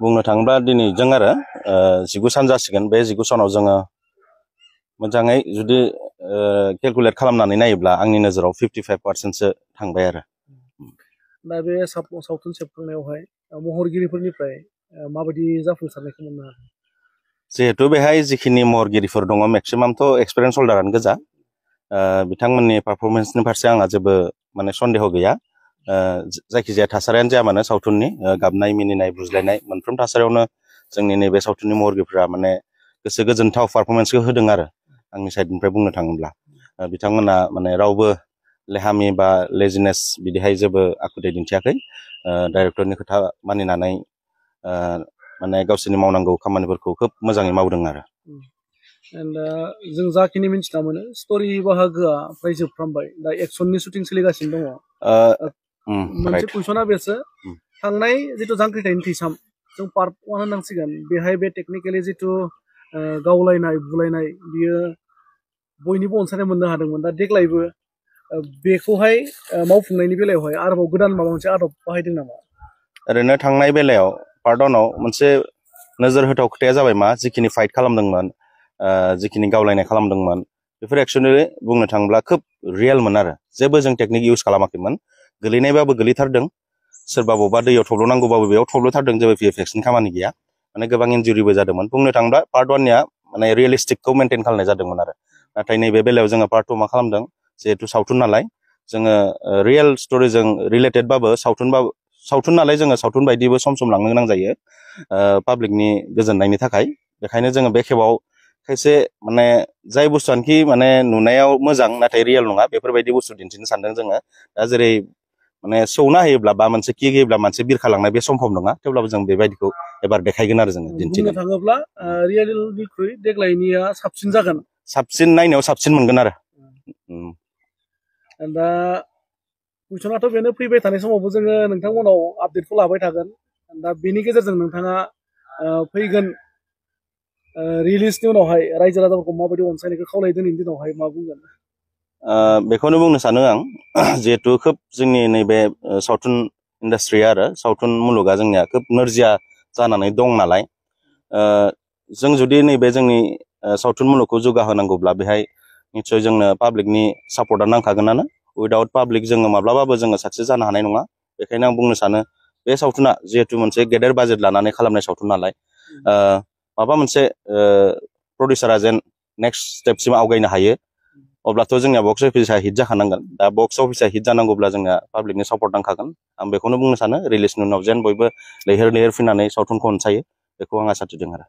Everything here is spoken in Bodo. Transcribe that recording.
बुंनो थाङोब्ला दिनै जों आरो 19 सान जासिगोन बे 19 सानाव जोङो मोजाङै जुदि केलकुलेट खालामनानै नायोब्ला आंनि नोजोराव 55%सो थांबाय आरो दा बे सावथुन सेबखांनायावहाय महरगिरिफोरनिफ्राय माबायदि जाफुंसारनायखौ मोननो हादों जिहेतु बेहाय जिखिनि महरगिरिफोर दङ मेक्सिमामथ' एक्सपिरियेन्स हल्डारानो गोजा बिथांमोननि पारफरमेन्सनि फारसे आंहा जेबो माने सन्देह गैया जायखिजाया थासारियानो जाया मानो सावथुननि गाबनाय मिनिनाय बुज्लायनाय मोनफ्रोम थासारियावनो जोंनि नैबे सावथुननि महरगिरिफोरा माने गोसो गोजोनथाव पारफरमेन्सखौ होदों आरो आंनि साइडनिफ्राय बुंनो थाङोब्ला बिथांमोना माने रावबो लेहामि बा लेजिनेस बिदिहाय जेबो आखुथाय दिन्थियाखै डाइरेक्टरनि खोथा मानिनानै माने गावसोरनि मावनांगौ खामानिफोरखौ खोब मोजाङै मावदों आरो जों जाखिनि मिन्थिना मोनो स्ट'रि बाहागोआ फ्राय जोबफ्रामबाय दा एक्सननि शुटिं सोलिगासिनो दङ मोनसे कुइसना बेसो थांनाय जिथु जांख्रिथायनि थैसाम जों पार्ट 1 होननांसिगोन बेहाय बे टेकनिकेलि जिथु गावलायनाय बुलायनाय बियो बयनिबो अनसायनाय मोननो हादोंमोन दा देग्लायबो बेखौहाय मावफुंनायनि बेलायावहाय आरोबाव गोदान माबा मोनसे आदब बाहायदों नामा ओरैनो थांनाय बेलायाव पार्ट 1आव मोनसे नोजोर होथाव खोथाया जाबाय मा जिखिनि फाइट खालामदोंमोन जिखिनि गावलायनाय खालामदोंमोन बेफोर एक्चुअलि बुंनो थाङोब्ला खोब रियेलमोन आरो जेबो जों टेकनिक इउज खालामाखैमोन गोलैनायबाबो गोलैथारदों सोरबा बबेबा दैयाव थब्ल'नांगौबाबो बेयाव थब्ल'थारदों जेबो भिएफएक्सनि खामानि गैया माने गोबां इन्जुरिबो जादोंमोन बुंनो थाङोब्ला पार्ट 1निया माने रियेलिस्टिकखौ मेनटेन खालामनाय जादोंमोन आरो नाथाय नैबे बेलायाव जोङो पार्ट 2 मा खालामदों जिहेतु सावथुन नालाय जोङो रियेल स्ट'रिजों रिलेटेडबाबो सावथुन नालाय जोङो सावथुन बायदिबो सम सम लांनो गोनां जायो पाब्लिकनि गोजोननायनि थाखाय बेखायनो जोङो बे खेबाव खायसे माने जाय बुस्थुआनोखि माने नुनायाव मोजां नाथाय रियेल नङा बेफोरबायदि बुस्थु दिन्थिनो सानदों जोङो दा जेरै माने सौना होयोब्ला बा मोनसे किक होयोब्ला मोनसे बिरखालांनाय बे सम्भब नङा थेवब्लाबो जों बेबायदिखौ एबार देखायगोन आरो जोङो दिन्थिगोन बुंनो थाङोब्ला रियेलनिख्रुइ देग्लायनिया साबसिन जागोन साबसिन नायनायाव साबसिन मोनगोन आरो दा कुइसनाथ' बेनो फैबाय थानाय समावबो जोङो नोंथांमोनाव आपडेटखौ लाबाय थागोन दा बेनि गेजेरजों नोंथाङा फैगोन रिलिजनि उनावहाय रायजो राजाफोरखौ माबायदि अनसायनायखौ खावलायो दिनैनि दिनावहाय मा बुंगोन बेखौनो बुंनो सानो आं जिहेतु खोब जोंनि नैबे सावथुन इन्डास्ट्रिया आरो सावथुन मुलुगा जोंनिया खोब नोरजिया जानानै दं नालाय जों जुदि नैबे जोंनि सावथुन मुलुगखौ जौगाहोनांगौब्ला बेहाय निस्सय जोंनो पाब्लिकनि सापर्टआ नांखागोनानो उइदाउट पाब्लिक जोङो माब्लाबाबो जोङो साक्सेस जानो हानाय नङा बेखायनो आं बुंनो सानो बे सावथुना जिहेतु मोनसे गेदेर बाजेट लानानै खालामनाय सावथुन नालाय माबा मोनसे प्रडिउसारा जेन नेक्स्ट स्टेपसिम आवगायनो हायो अब्लाथ' जोंनिया बक्स अफिसा हिट जाखानांगोन दा बक्स अफिसा हिट जानांगौब्ला जोंना पाब्लिकनि सापर्ट नांखागोन आं बेखौनो बुंनो सानो रिलिजनि उनाव जेन बयबो लैहोर लैहोर फैनानै सावथुनखौ अनसायो बेखौ आं आसा थिदों आरो